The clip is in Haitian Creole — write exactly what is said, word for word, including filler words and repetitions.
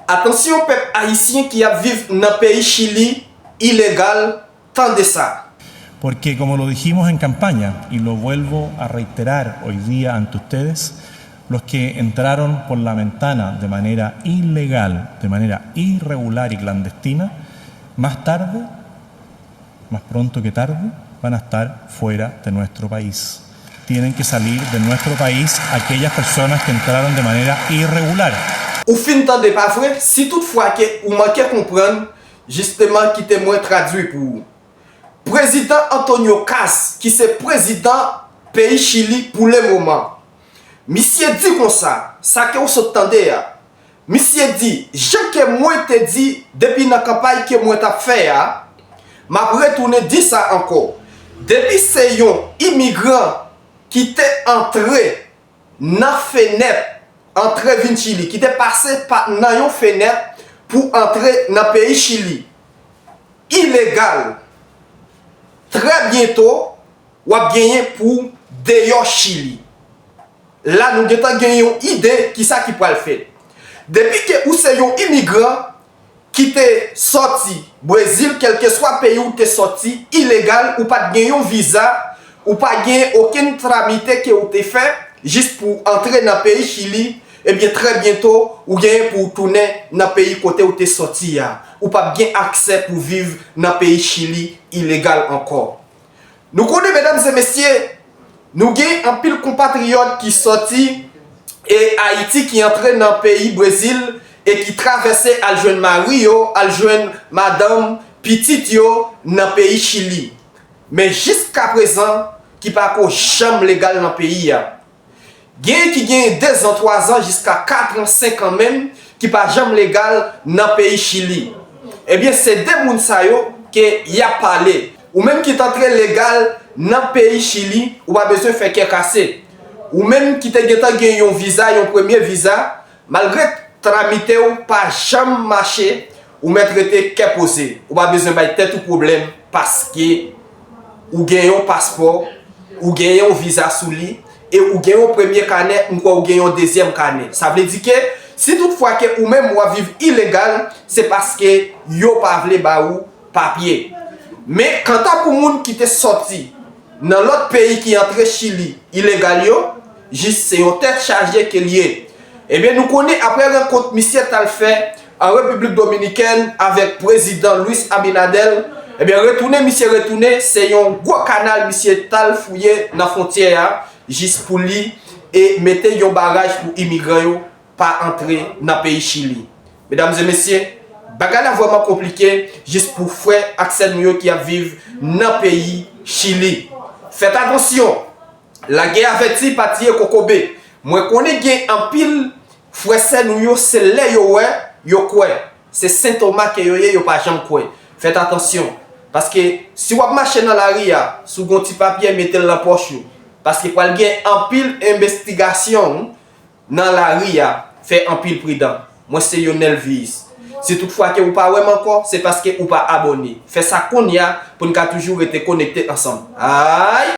Atansyon pèp ayisyen ki ap viv nan peyi Chili ilegal, tande sa. Porque como lo dijimos en campaña, y lo vuelvo a reiterar hoy día ante ustedes, los que entraron por la ventana de manera ilegal, de manera irregular y clandestina, más tarde, más pronto que tarde, van a estar fuera de nuestro país. Tienen que salir de nuestro país aquellas personas que entraron de manera irregular. Ou fin tande, pa vre? Si tout fwa ke ou manke konprann, jisteman kite mwen tradui pou ou. Prezidan Antonio Kaz, ki se prezidan peyi Chili pou le moman, misye di konsa, sa ke ou sot tande a, misye di, jan ke mwen te di depi nan kanpay ke mwen t ap fè a, m ap retounen di sa ankò. Depi se yon imigran ki te antre nan fenèt, antre vin Chili, ki te pase pa nan yon fenèt pou antre nan peyi Chili ilegal, trè byento, w ap genyen pou deyò Chili. La, nou gentan gen yon ide kisa ki pral fèt. Depi ke ou se yon imigran ki te sòti Brezil, kèlkeswa peyi ou te sòti, ilegal, ou pa t gen yon viza, ou pa gen okenn tramite ke ou te fè, jis pou antre nan peyi Chili, ebyen, trè byento, ou genyen pou w tounen nan peyi kote ou te sòti a. Ou p ap gen aksè pou viv nan peyi Chili ilegal ankò. Nou konnen, medam e mesye, nou gen anpil konpatriyòt ki sòti e Ayiti, ki antre nan peyi Brezil e ki travèse al jwenn mari yo, al jwenn madanm, pitit yo nan peyi Chili. Men jiska prezan, ki pa ko janm legal nan peyi a. Genyen ki genyen dezan, twazan, jiska katran, senkan menm, ki pa janm legal nan peyi Chili. Ebyen, se de moun sa yo ke y ap pale. Ou menm ki t antre legal nan peyi Chili, ou pa bezwen fè kè kase. Ou menm ki te gentan gen yon viza, yon premye viza, malgre tramite w pa janm mache, ou mèt rete kè poze. Ou pa bezwen bay tèt ou pwoblèm paske ou gen yon paspò, ou gen yon viza sou li, e ou gen yon premye kanè, m kwè ou gen yon dezyèm kanè. Sa vle di ke si tout fwa ke ou menm w ap viv ilegal, se paske yo pa vle ba ou papye. Men kanta pou moun ki te sòti nan lòt peyi ki antre Chili ilegal yo, jis se yon tèt chaje ke l ye. Ebyen, nou konnen apre rankont misye t al fè an Repiblik Dominikèn avèk Prezidan Luis Abinader, ebyen, retounen misye retounen, se yon gwo kanal misye t al fouye nan fwontyè a, jis pou li e mete yon baraj pou imigran yo pa antre nan peyi Chili. Medam e mesye, bagay la vrèman konplike jis pou frè ak sè nou yo ki ap viv nan peyi Chili. Fèt atansyon, lagè avèti pa tiye kokobe. Mwen konnen gen anpil frè sè nou yo, se lè yo wè, yo kwè. Se sentoma ke yo ye, yo pa janm kwè. Fèt atansyon. Paske si w ap mache nan lari a, si w gen yon ti papye, mete l nan pòch ou. Paske pral gen anpil envestigasyon nan lari a, fè anpil pridan. Mwen se Yonel Viz. Si tout fwa ke ou pa wè m ankò, se paske ou pa abòne. Fè sa kounye a pou n ka toujou rete konekte ansanm. Ay!